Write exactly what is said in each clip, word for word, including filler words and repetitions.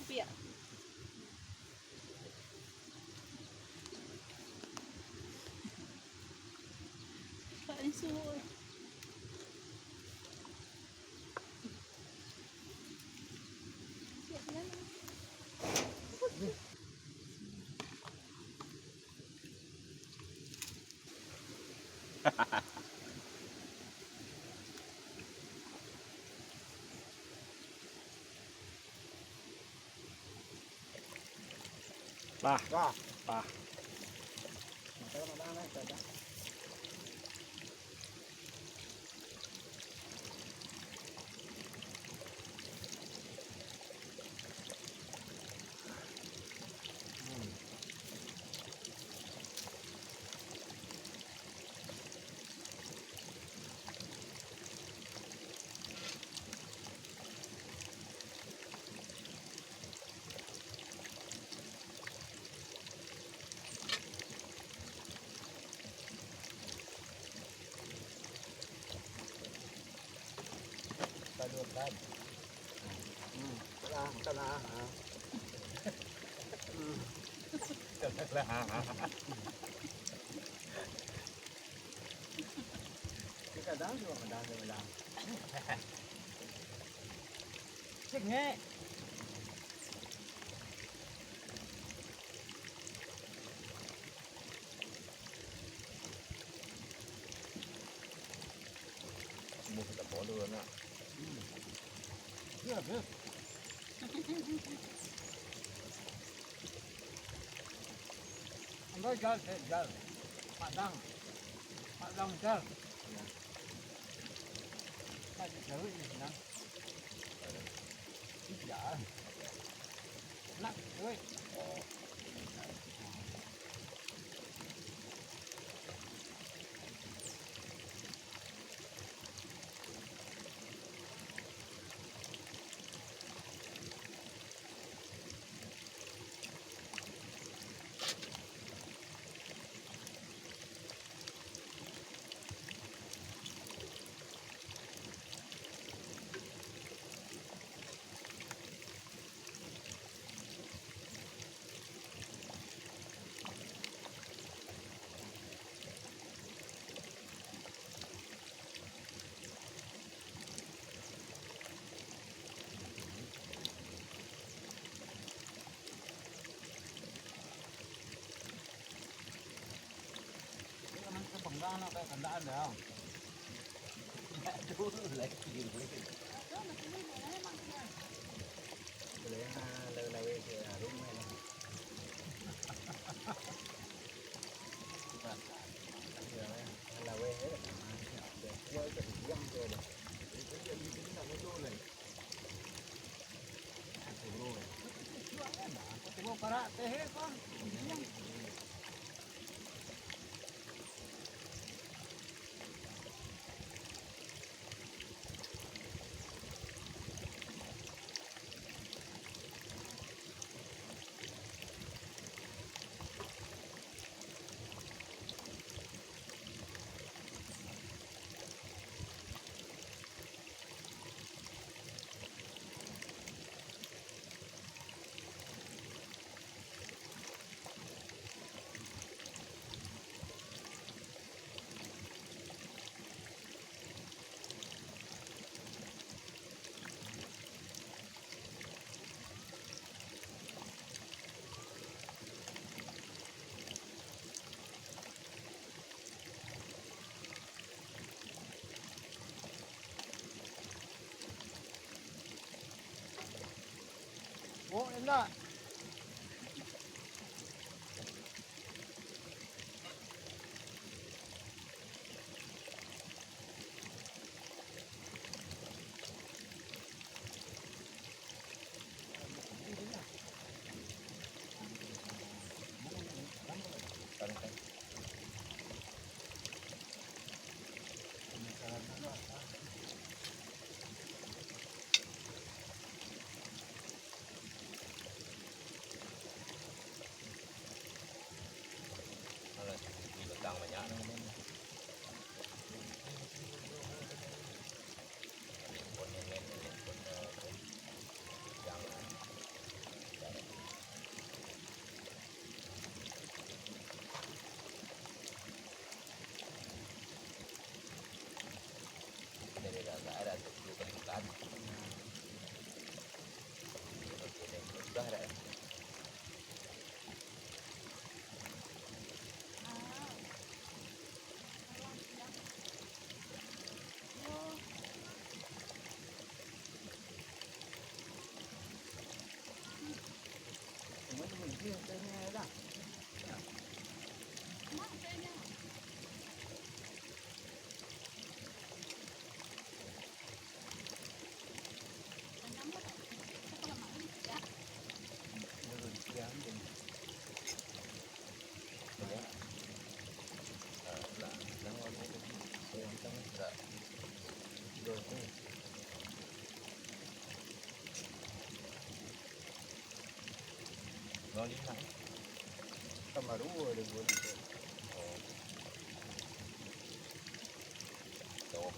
Piak. Pak Isu. Lah. Lah. Lah. Salurkan. Hmm, makan lah, makan lah. Hmm. Makan lah. Kadang juga, kadang juga, kadang. Cengek. Semua kita follow, nak. Hmm. Iya, bro. Ambil jal, jal. Padang. Padang jal. Iya. Tadi jauh ini, nah. Iya. Nak, woi. Ini kan sebengkang nak kayak kendaan dah. Enggak dulu lagi. Boleh, ah, lawe-lawe je, ah, rumah lah. Iya, lawe-lawe je. Iya, itu diam je lah. Itu dia, dia, dia nak dulu lah. Oh, indak. Nol lima. Tambah dua dia buat itu. Oh. Tuh.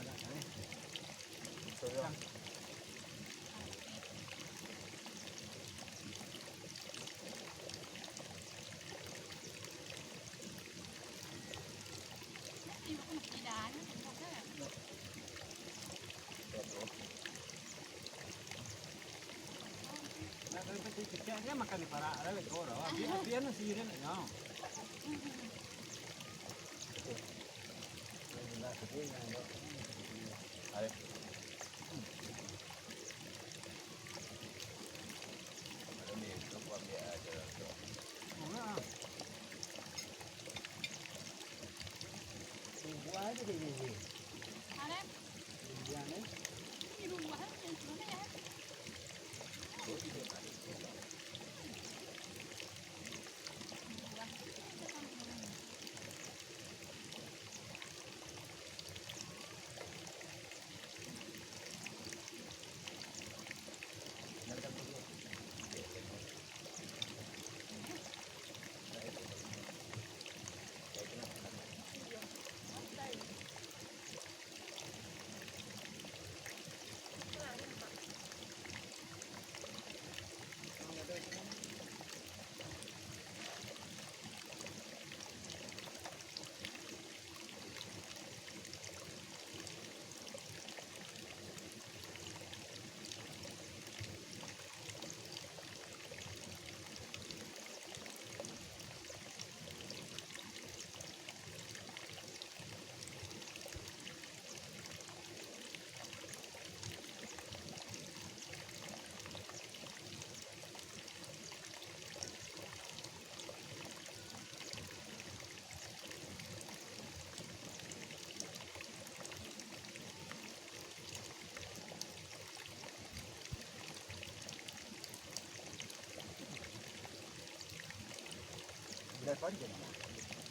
Ada, ada. Betul ya. Nah, kalau pasti kecek dia makan di parak, ada lekor, oh, biar, biar nasi dia nak nyau. Ada. Ada ni, tu aku ambil aja lah tu. Buah aja deh ni. Ada. Buah ni. Ini buah ni, yang mana ya?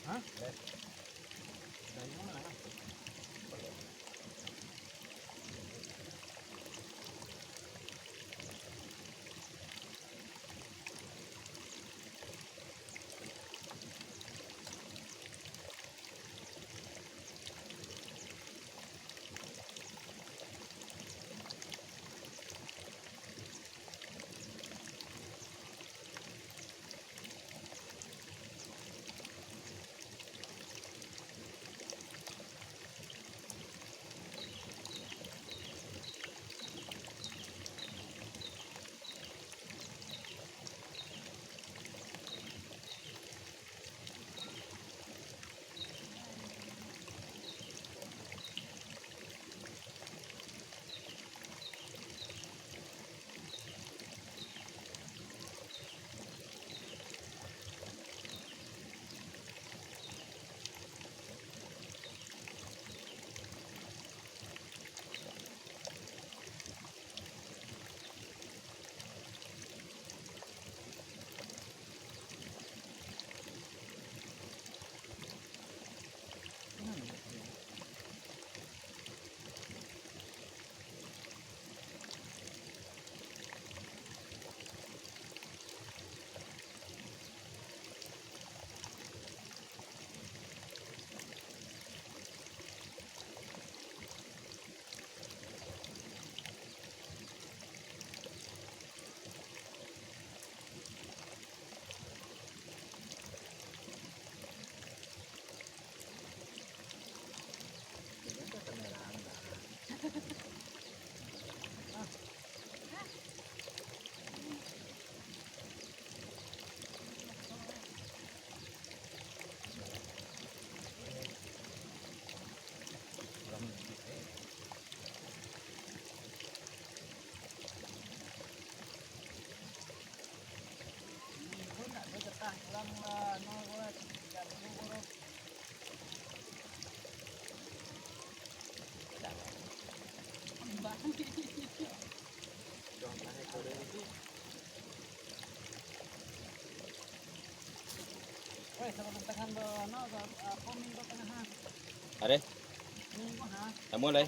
Hah? Dari mana? Are? Samo lai.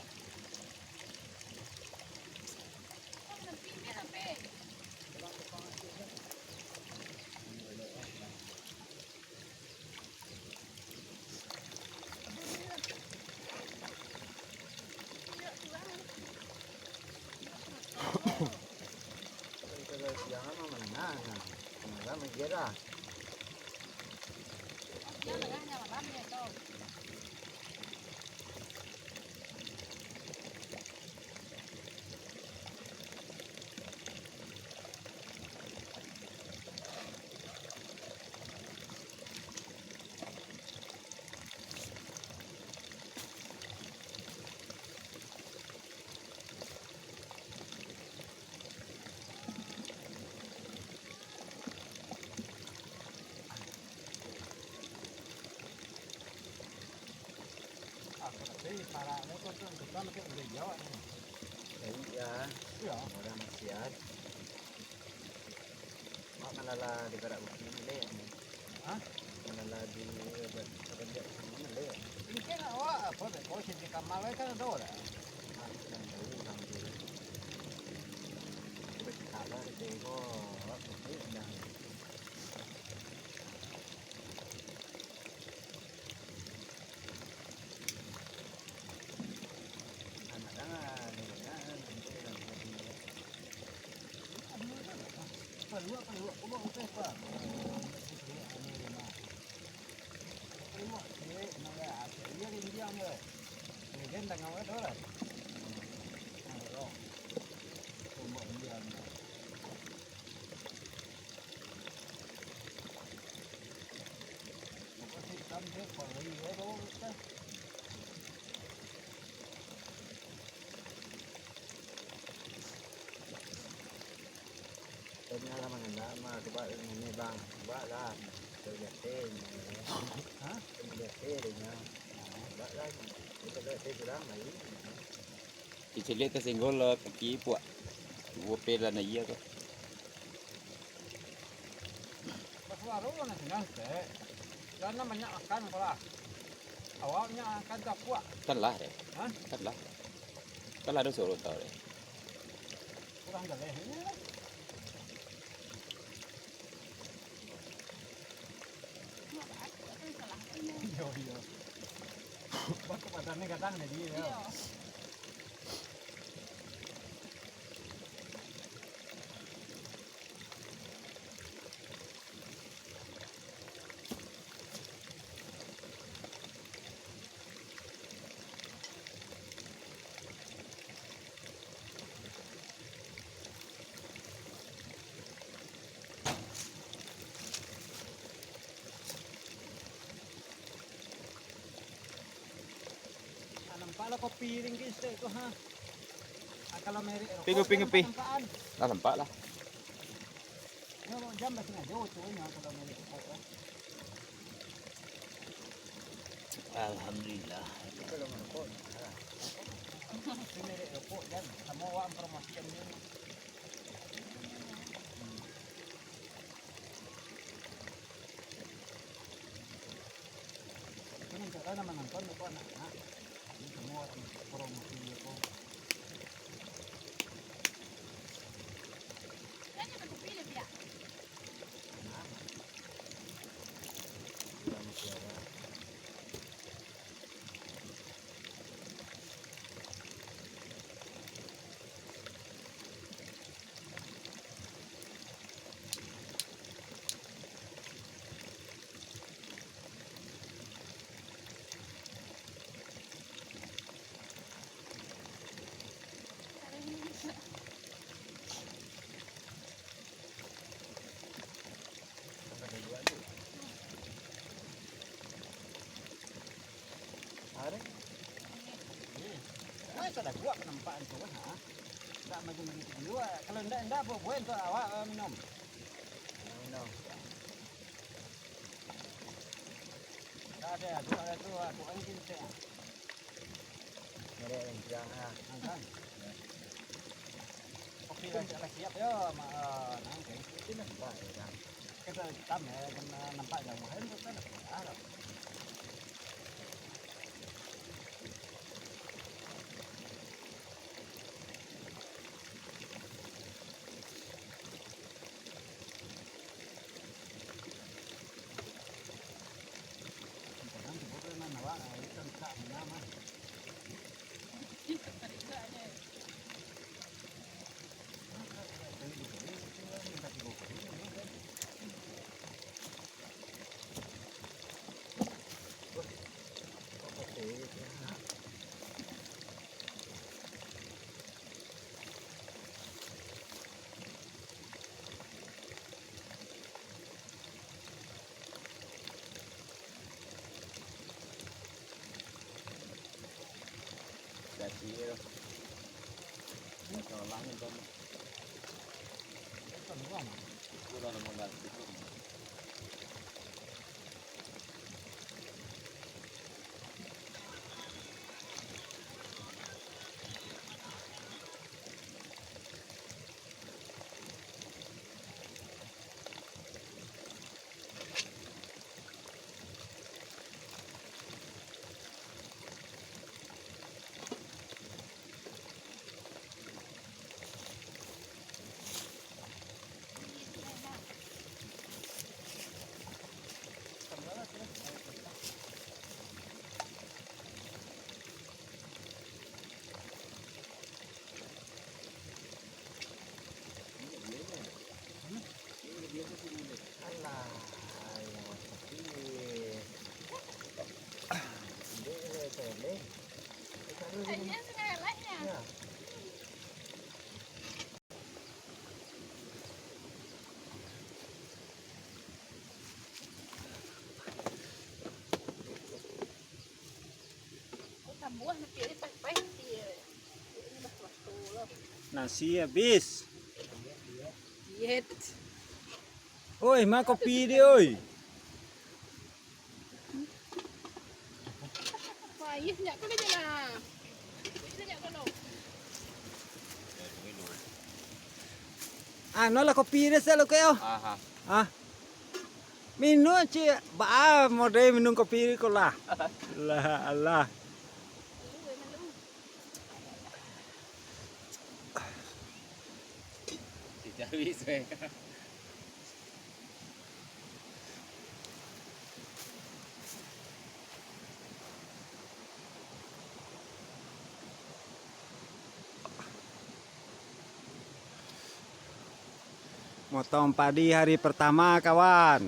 Iyo. Urang siat. Mak malala di parak bukik ni, Lek. Hah? Malala di, di, di, di, di, di, Mungkin awak, apo, beko sisi kamal kan ado lah. Mak kurang tahu urang tu. Tapi cakap lah, di beko, awak bukik dah. Tanya lah mangandak mah, coba nanya bang, coba lah. Terbiasa nanya. Hah? Terbiasa dia nya. Coba lah. Kita lihat dia bilang lagi. Ciciliak tasinggol lah kaki puak. Duo pe lah na iya ko. Basuaro lah nasi nan, Cek. Jan banyak makan ko lah. Awak banyak makan tapuak. Kan lah, deh. Hah? Kan lah. Kan lah ado suruh tau, deh. Kurang jaleh ini lah. Iyo, iyo. Batu badannya gadang jadi, yo. Iyo. Ah, nampak lah kopi ringkih stek tu, ha. Ah, kalau merek rokok, kopi, kopi. Nampak-nampak an. Lah, nampak lah. Yo, jam dah sangajo tu nyo kalau merek rokok, ha. Alhamdulillah. Kalau merokok, ha. Tapi merek rokok, jan. Samo awak promosikan dia. Kan cak lah nan manonton ko anak-anak. Ini semua orang promosi dia ko. Weh, sudah kuat nampak tu, ha? Ndak macam gitu dulu, ah. Kalau ndak, ndak buah-buah tu awak, ah, minum. Minum. Ndak ada, tu ada tu, ah, tu ada tu, ah. Ada yang bilang, ah. Ah, kan? Oke, lah, lah siap yo, ma-, ah, nang, oke. Itu nampak, ya, kan? Kita hitam, ya, kan, nampak jauh, kan, bukan? Ah, lah. Alah, alah, tapi. Dia boleh toleh. Iya, sebenarnya. Ya. Nasi habis. Yet. Oi, ma kopi dia, oi. Wah, iya, nyak ko lah. Anu lah kopi dia selalu kayo. Aha. Ah. Minum cik, baa model minum kopi ko lah. Lah, alah. Motong padi hari pertama, kawan.